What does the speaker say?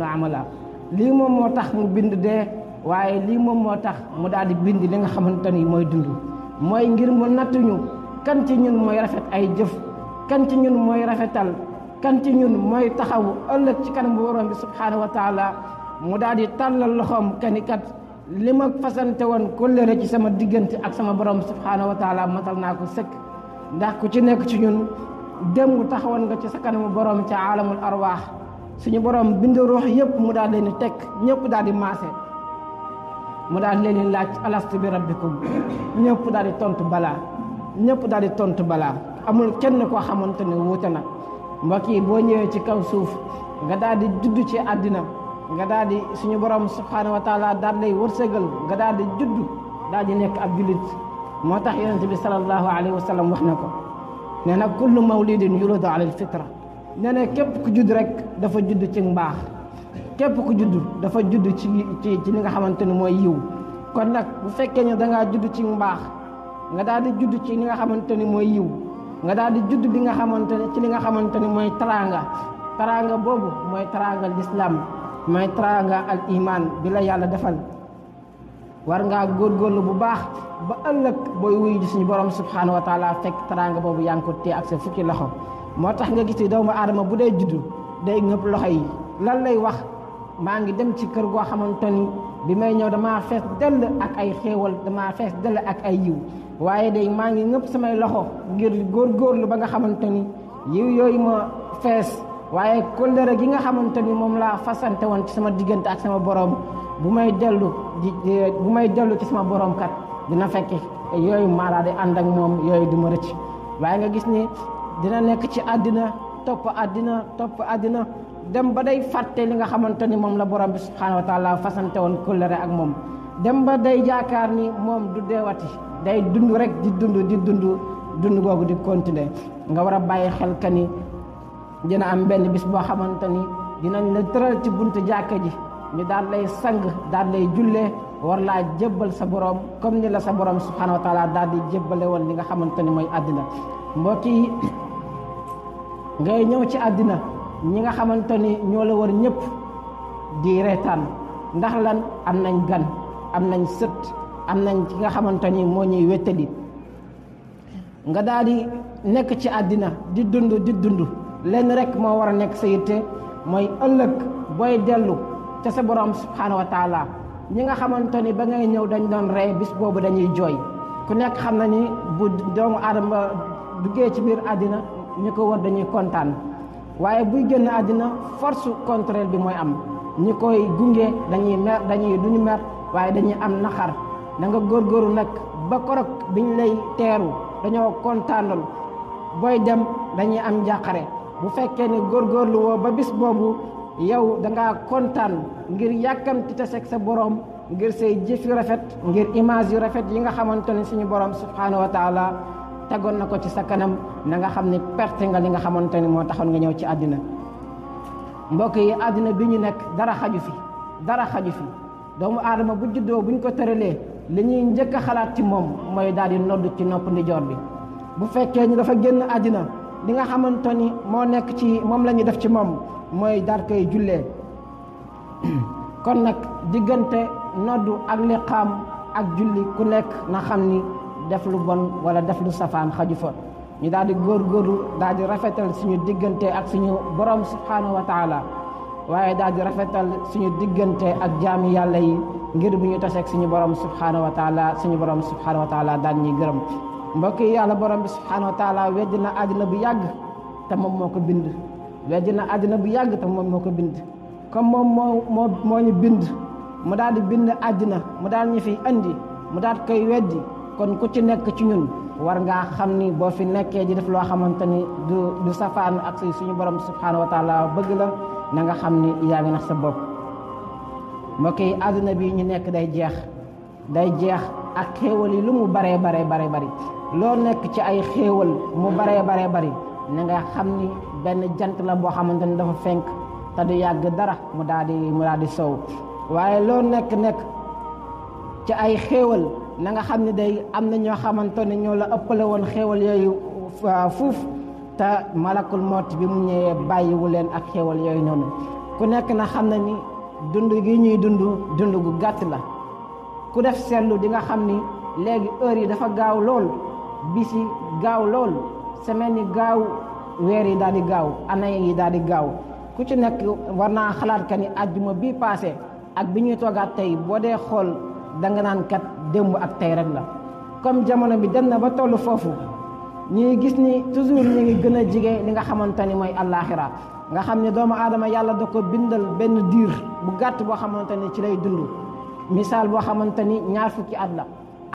amala lii moom moo tax mu bind dee waaye lii moom moo tax mu daal di bind li nga xamante ni mooy dund mooy ngir mu nattuñu kan ci ñun mooy rafet ay jëf kan ci ñun mooy rafetal kan ci ñun mooy taxawu ëllëg ci kanam borom bi subhaanahu wa taala mu daal di tàllal loxoom kanikat li ma fasante woon kóllëre ci sama diggante ak sama borom subhaanahu wa taala matal naa ko sëkk ndax ku ci nekk ci ñun démb taxawoon nga ci sa kanamu borom ca alamul arwaax suñu borom bind ruux yëpp mu daal leen di teg ñëpp daal di maase mu daal leen di laaj alastu bi rabbikum ñëpp daal di tontu balaa ñëpp daal di tontu balaa amul kenn koo xamante ne wuute na mbokk yi boo ñëwee ci kaw suuf nga daal di judd ci àddina nga daal di suñu borom subhaanahu wa taala daal lay wërsëgal nga daal di judd daal di nekk ab julit moo tax yonente bi sallallahu alayhi wa sallam wax na ko nee na kullu mawlidin yuladu ala alfitra nee na képp ku judd rek dafa judd ci mbaax képp ku judd dafa judd ci li nga xamante ni mooy yiw kon nag bu fekkee ne da ngaa judd ci mbaax nga daal di judd ci li nga xamante ni mooy yiw nga daal di judd bi nga xamante ne ci li nga xamante ni mooy taraanga boobu mooy taraanga l'islam mooy taraanga al iman bi la yàlla defal war ngaa góorgóorlu bu baax ba ëllëg booy wuyu ji suñu borom subhanahu wa taala fekk taraanga boobu yaa ngi ko téye ak sa fukki loxo moo tax nga gis ni doomu aadama bu dee juddu day ngëpp loxo yi lan lay wax maa ngi dem ci kër goo xamante ni bi may ñëw damaa fees dell ak ay xéewal damaa fees dell ak ay yiw waaye day maa ngi ngëpp samay loxo ngir góorgóorlu ba nga xamante ni yiw yooyu ma fees waaye kóllëre gi nga xamante ni moom laa fasante woon ci sama diggante ak sama borom bu may dellu ci sama borom kat dina fekk yooyu maa daal di ànd ak moom yooyu du ma rëcc waaye nga gis ni dina nekk ci àddina topp àddina dem ba day fàtte li nga xamante ni moom la borom bi subhaanahu wa taala fasante woon kóllëre ak moom dem ba day jaakaar ni moom du deewati day dund rek di dund googu di continuer nga war a bàyyi xel ka ni dina am benn bis boo xamante ni dinañ la tëral ci buntu jàkka ji ñu daal lay sang daal lay jullee war laa jébbal sa borom comme ni la sa borom subhaanahu wa taala daal di jébbale woon li nga xamante ni mooy àddina mbokk yi ngay ñëw ci àddina ñi nga xamante ni ñoo la war ñëpp di reetaan ndax lan am nañ gan am nañ sët am nañ ki nga xamante ni moo ñuy wéttali nga daal di nekk ci àddina di dund lenn rek moo war a nekk sa yitte mooy ëllëg booy dellu ca sa borom subhaanahu wa taala ñi nga xamante ni ba ngay ñëw dañ doon rey bis boobu dañuy jooy ku nekk xam na ni bu doomu aadama duggee ci biir àddina ñi ko war dañuy kontaan waaye buy génn àddina force contraire bi mooy am ñi koy gunge duñu mer waaye dañuy am naxar da nga góorgóorlu nag ba korog biñ lay teeru dañoo kontaanal booy dem dañuy am njàqare bu fekkee ne góorgóorlu woo ba bis boobu yow da ngaa kontaan ngir yàkkamti taseeg sa borom ngir say jëf yu rafet ngir image yu rafet yi nga xamante ne suñu borom subhaanahu wa taala tegoon na ko ci sa kanam na nga xam ne perte nga li nga xamante ni moo taxoon nga ñëw ci àddina mbokk yi àddina bi ñu nekk dara xaju fi doomu aadama bu juddoo buñ ko tëralee li ñuy njëkk a xalaat ci moom mooy daal di nodd ci nopp ndijoor bi bu fekkee ni dafa génn àddina li nga xamante ni moo nekk ci moom la ñuy def ci moom mooy daal koy jullee kon nag diggante noddu ak liqaam ak julli ku nekk na xam ni def lu bon wala def lu safaan xaju fa ñu daal di góorgóorlu daal di rafetal suñu diggante ak suñu borom subhaanahu wa taala waaye daal di rafetal suñu diggante ak jaami yàlla yi ngir bu ñu taseeg suñu borom subhaanahu wa taala suñu borom subhaanahu wa taala daal ñuy gërëm mbokk yi yàlla borom bi subhaanahu wa taala weddi na àddina bu yàgg te moom moo ko bind weddi na àddina bu yàgg te moom moo ko bind comme moom moo ñu bind mu daal di bind àddina mu daal ñu fi andi mu daal koy weddi kon ku ci nekk ci ñun war ngaa xam ni boo fi nekkee di def loo xamante ni du safaan ak suñu borom subhaanahu wa taala bëgg la na nga xam ni yaa ngi nax sa bopp mbokk yi àddina bi ñu nekk day jeex ak xéewal yi lu mu baree bari loo nekk ci ay xéewal mu baree bari na nga xam ni benn jant la boo xamante ni dafa fenk te du yàgg dara mu daal di sow waaye loo nekk ci ay xéewal na nga xam ne day am na ñoo xamante ne ñoo la ëppale woon xéewal yooyu fuuf te malakul mawt bi mu ñëwee bàyyiwu leen ak xéewal yooyu noonu ku nekk na xam na ni dund gi ñuy dund gu gàtt la ku def seetlu di nga xam ni léegi heure yi dafa gaaw lool bis yi gaaw lool semaine yi gaaw weer yi daal di gaaw année yi daal di gaaw ku ci nekk war naa xalaat ka ni àjjuma bii passé ak bi ñuy toogaat tey boo dee xool danga naan kat démb ak tey rek la comme jamono bi dem na ba tollu foofu ñuy gis ni toujours ñu ngi gën a jige li nga xamante ni mooy àllaaxira nga xam ne doomu aadama yàlla da ko bindal benn diir bu gàtt boo xamante ni ci lay dund misaal boo xamante ni 20 at la